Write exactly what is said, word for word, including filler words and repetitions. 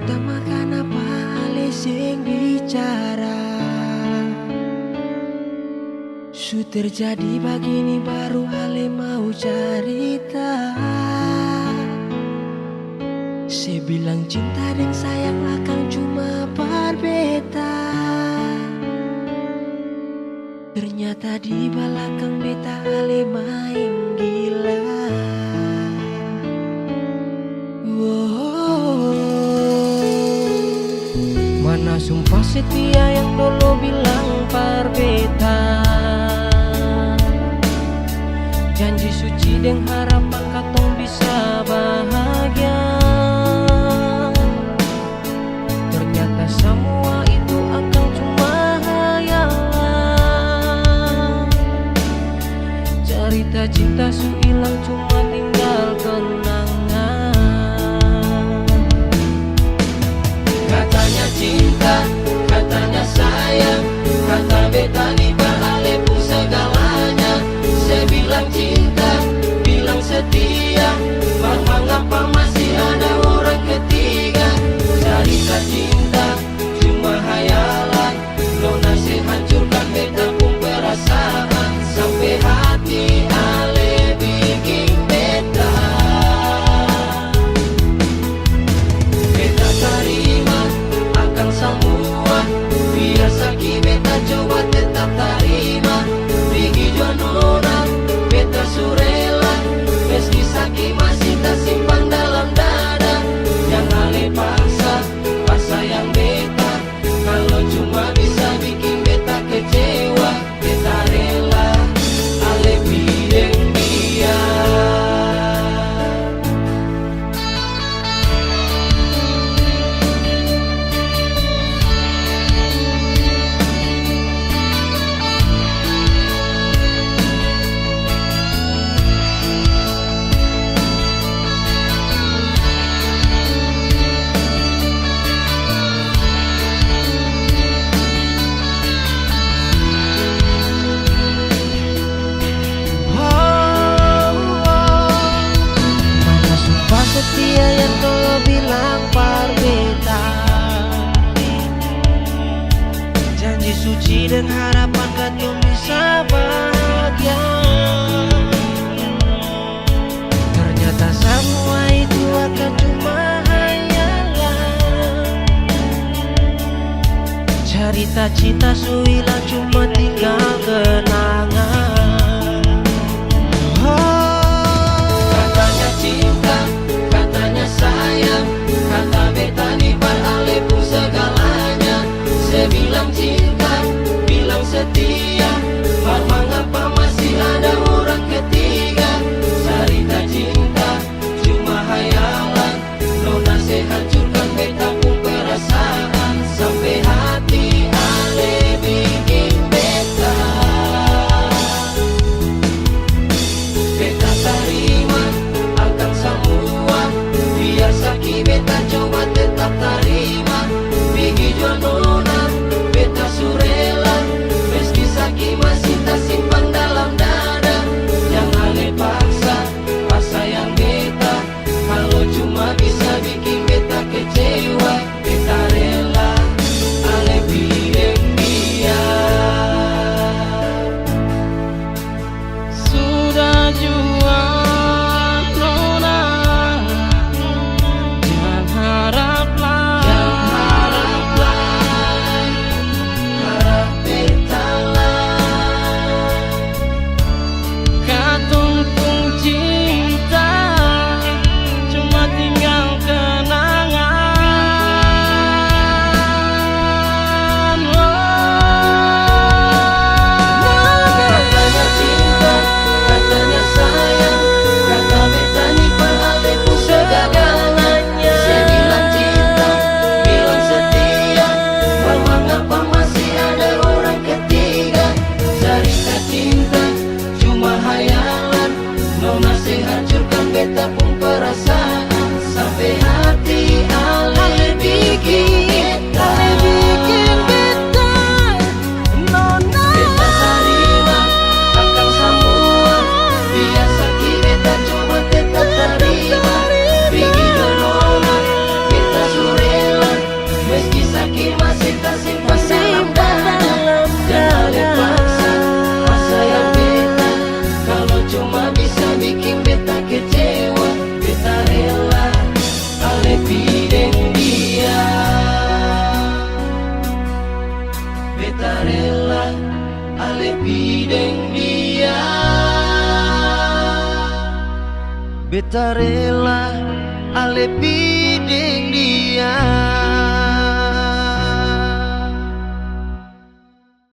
Pertama kanapa ale seng bicara? Su terjadi bagini baru ale mau carita. Se bilang cinta deng sayang akang cuma par beta. Ternyata di balakang beta ale maeng gila. Woh. Mana sumpah setia yang dolo bilang par beta? Janji suci deng harapan katong bisa bahagia. Ternyata samua itu akang cuma hayalan. Carita cinta su ilang, cuma tinggal kenangan. Katanya cinta, katanya sayang, kata beta ni par ale pung segalanya. Se bilang cinta, bilang setia, mar mangapa masih ada orang ketiga? Carita cinta cuma hayalan, nona se hancurkan beta pung perasaan, sampe hati ale biking beta. Beta tarima akang samua, biar saki beta coba tetap tarima. Pigi jua nona, beta su rela, meski saki masih tasimpan dalam dada. Jang ale paksa, paksa yang beta, kalo cuma bisa biking beta kecewa. Beta rela ale pi deng dia. Mana sumpah setia yang dolo bilang par beta? Janji suci deng harapan katong bisa bahagia. Ternyata samua itu akang cuma hayalan. Carita cinta su ilang, cuma tinggal kenangan. Oh. Katanya cinta, katanya sayang, kata beta ni par ale pung segalanya. Se bilang cinta, bilang setia, mar mangapa masih ada orang ketiga? Carita cinta cuma hayalan, nona se hancurkan beta pung perasaan, sampe hati ale biking beta. Beta rela ale pi deng dia.